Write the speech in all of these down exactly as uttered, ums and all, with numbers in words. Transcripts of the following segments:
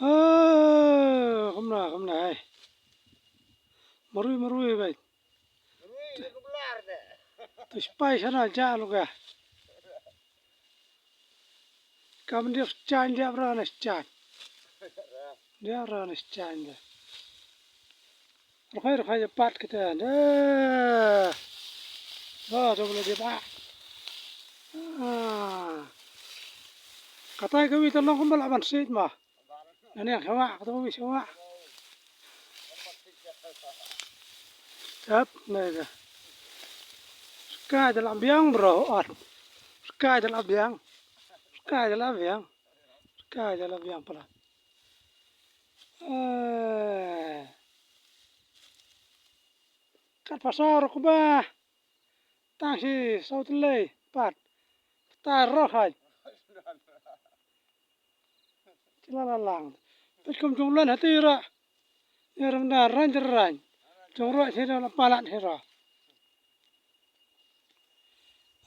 Oh, kumna, kumna, hai. Marui, marui, bai. Tu spai sana ja luga. Kam dia chan dia bra na chan. Dia bra na chan dia. Rukhai, rukhai, pat kita. Dah. Dah, coba lagi, Pak. Ah. Katai ka wi ta long kumba lah ban sit ma. Nani yang sewa, kata wi sewa. Tap, na ka. Skai dalam biang, bro. Ot. Skai dalam biang. Skai dalam biang. Skai dalam biang pala. Eh. Kat pasar ko ba. Tang si saw tlei pat. Tar ro hai. Chila la lang. Pet kum jong len hati ra. Ya ram da ran jer ran. Jong ro si ra la palat si ra.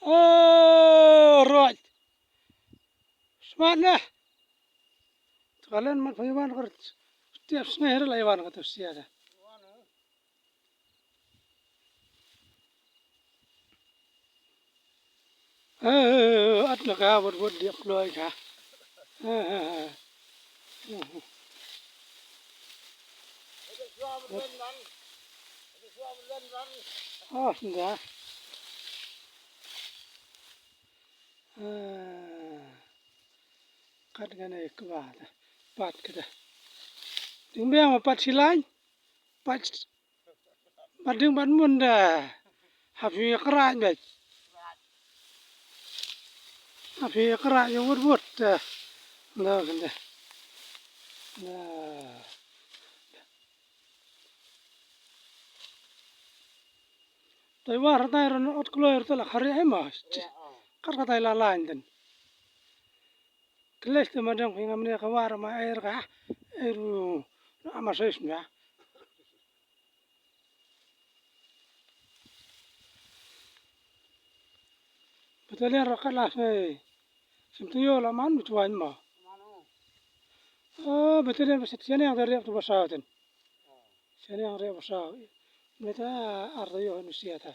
Oh, ro. Smat na. Kalen mat phayawan kar. Tiap sneh ra la yawan kata sia da. Eh, at na ka bot bot diak kloi ka. Eh, eh, eh. Oh, nda. Eh, kat kane kba ta. Pat kata. Ding biang ma pat silai. Pat Ba ding ban mun da. Happy kra bek. Happy kra ya wut wut da. Lo kan da. Da. Tai war tai ran ot kloi ran la khari ai ma. Kar ka tai la lain den. Kles te ma dang phi ngam ne ka war ma air ka. Air ru. Na ma sais na. Battalion rokat la sei. Sim tu yo la man mi tuan ma. Oh, battalion ba sit sian yang dari tu basa ten. Sian yang dari basa. Meta ar tu yo nu sia ta.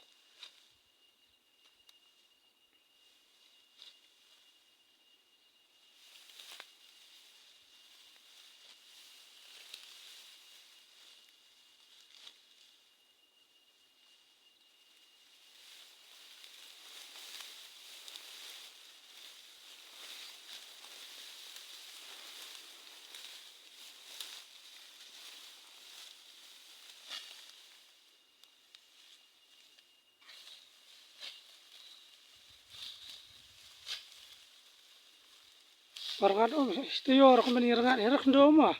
Parngat um, istiyor kumani rangat herak ndo ma.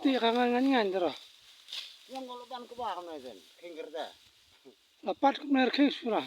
Ti ka ngan ngan ngan dero. Yang kalau ban ke bawah kena jen, kengker dah. Lapat kumani king sura.